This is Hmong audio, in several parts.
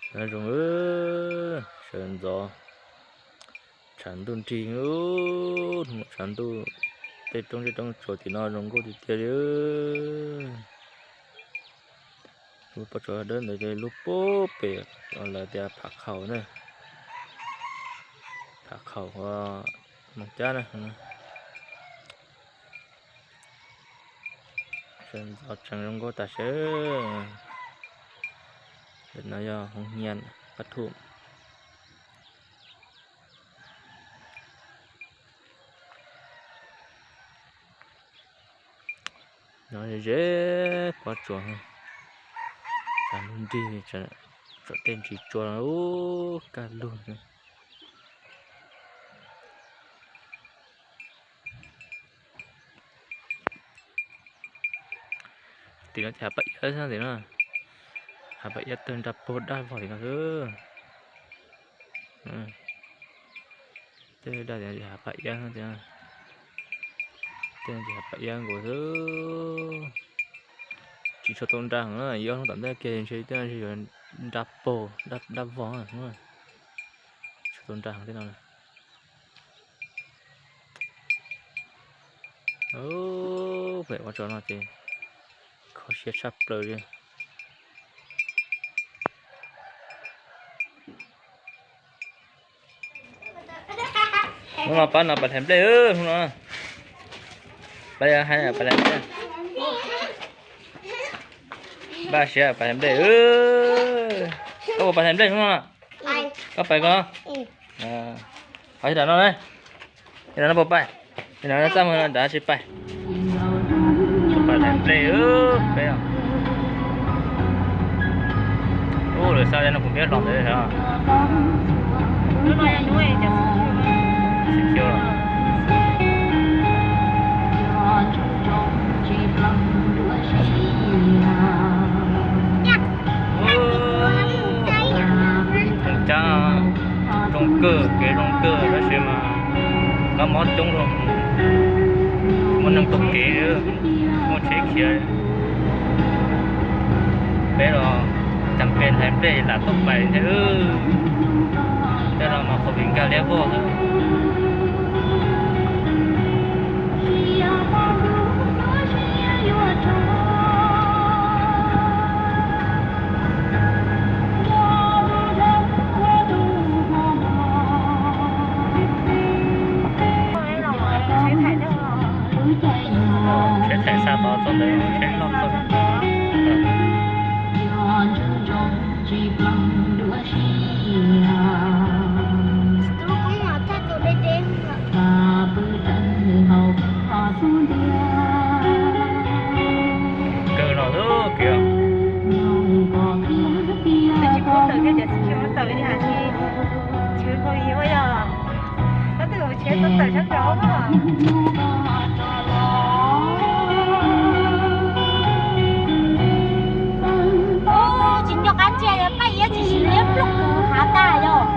Zoo, sawv ntxov tshav ntuj nrig, tshav ntuj, tej roob zeb roob tsuas tim no zoo nkauj tiag tiag li. Lub pob tsuas dawb ntawd ces lub pub pem lawv tias Phav Khaum na, Phav Khaum Moos Cab na. Sawv ntxov tseem zoo nkauj tas sawv. Ntawm no yog hoob hias Pab Thum. Nyob ze pob tsuas, tshav ntuj nrig, tsom tej ntsis tsua los kaj lug. Tim no ces hav paj iab xwb tim no, hav paj iab tawg nra puag daj vog tim no xwb. Tej daj tim no ces hav paj iab, tej no ces hav paj iab nkaus xwb. Tsis tshua tau nra heev na, ib ob hnub tom ntej kiag ntshe tej no ntshe yuav nra puag daj vog, tsis tshua tau nra heev tej no. Pem ua tso no ces kho siab tshaj plaws li. Hnub no pab no pab hlais nplej, hnub no pab hais pab hlais nplej, pab siab pab hlais nplej. Koj puas pab hlais nplej hnub no? Koj pais koj, ho ib ram no na, ib ram no puas pais? Ib ram no txaj muag no ram tsis pais. Pab hlais nplej peb. Ub, lawv xa no kuv npiab los ntawd. Cab zoo kawg, kev zoo kawg tab sis mas kab mob coob, muaj neeg taug kev, muaj tsheb khiav. Peb los cas peb hlais nplej lam tuaj pais thiab. Tej no mas qhov vim nkag liab vog xwb. Tsheb thaim xa tod txog ntawd, tsheb loj txog. Kawg no xwb kiag. Tsis pub tawm thiab, cov tsis khiav tawm li hais tias chwv pau yig ua yog koj twb mus chwv tau tawm sab nraud. Ub, tsis nco qab ntsia, paj iab tsis siv liab ploog hav tag yog.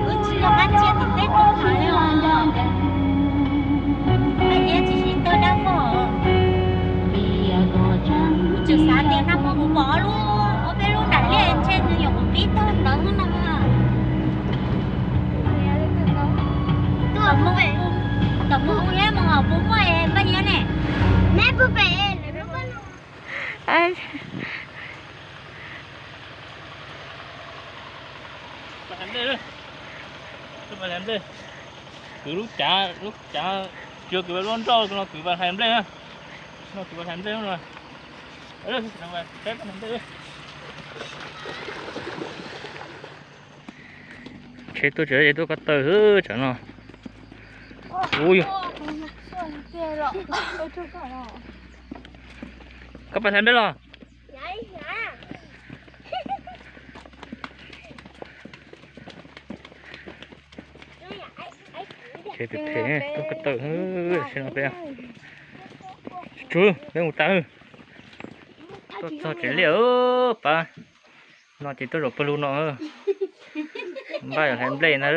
Kuv tsis nco qab ntsia tim teb roob hav li os. Paj iab tsis siv tawg dab vog. Kuv tseem xav tias nag hmo kuv pom ob lub, ob peb lub nram liaj ntshe nws nyuam qhuav pib tawg ntawd no. Tom mus ua neb mus puas muaj paj iab ne? Neb puag pem. Kwv lub cav, lub cav, tsis yog kwv lub nroj no, kwv pas hlais nplej na. No kwv pas hlais nplej no. Tsheb tuaj tsev, tsheb tuaj ko taw xwb tsam no. Ub, koj pas hlais nplej los? Tsheb phem phem tuaj ko taw xwb no peb. Tsuav peb mus tas. Tuaj txog tsev liaj pab. No ces tuaj zaum pawg lug no. Npaj hlais nplej ntag.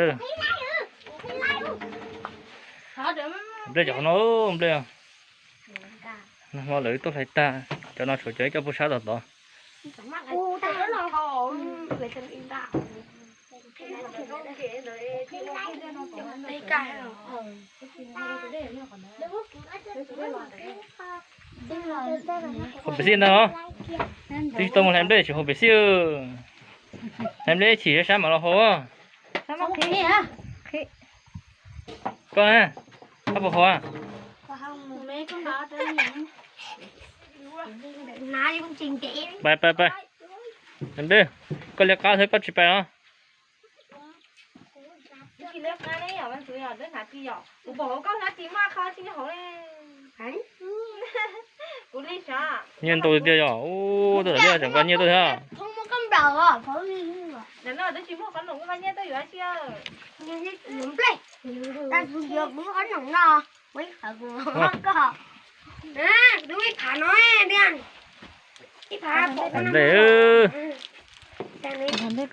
Nplej cov qhov no, nplej. Nag hmo lawv tuaj hlais tag, cov no tshuav cov ib co puag sab tom tod. Haus pes xij ntag os. Twb tsis tau mus hlais nplej tseem haus pes xij. Hlais nplej chim sab sab mam los haus. Koj, koj puas haus? Pais, pais, pais. Hlais nplej, koj liab qab thiab koj tsis pais os. Nyiaj ntau tiag yog, ub, tuaj tom liaj tseem nqa nyiaj tuaj thiab. Hlais nplej,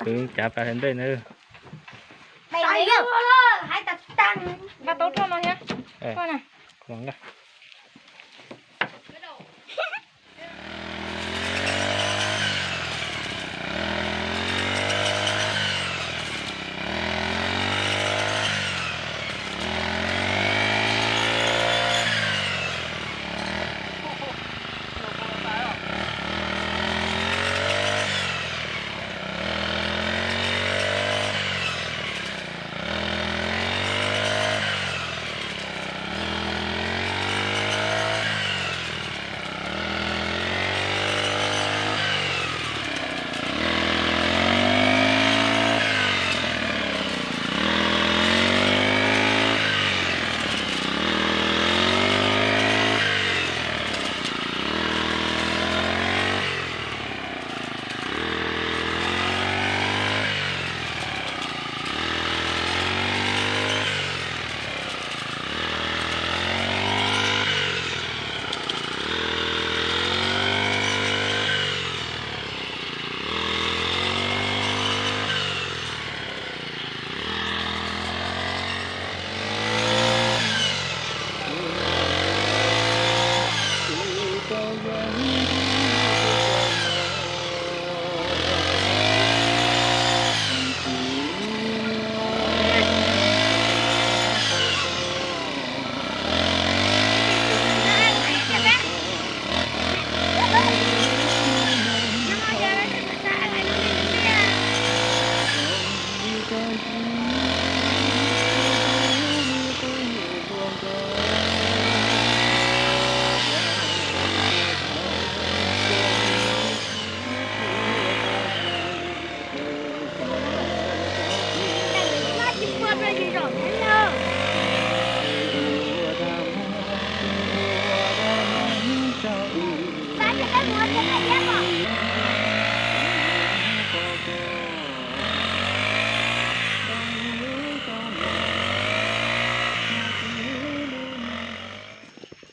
kwv cav pais hlais nplej na. Nqa taub roj no thiab.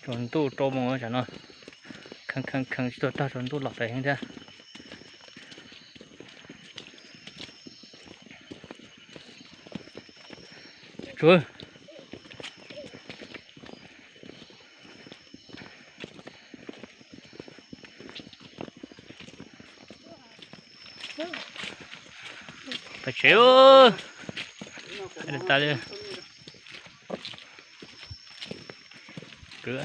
Tsaus ntuj rau mus tsam no, kheev kheev kheev tsis tau tag, tsaus ntuj los pem heev thiab. Tsuav. Pais tsev. Tas li. Kwv,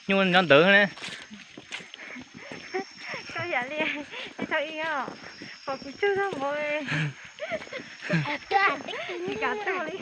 nyuj nyob ntawd ne. Koj yam li, ib thaum ib os, pom kuv tsaug zog npaum li. Tsis kam tuaj li.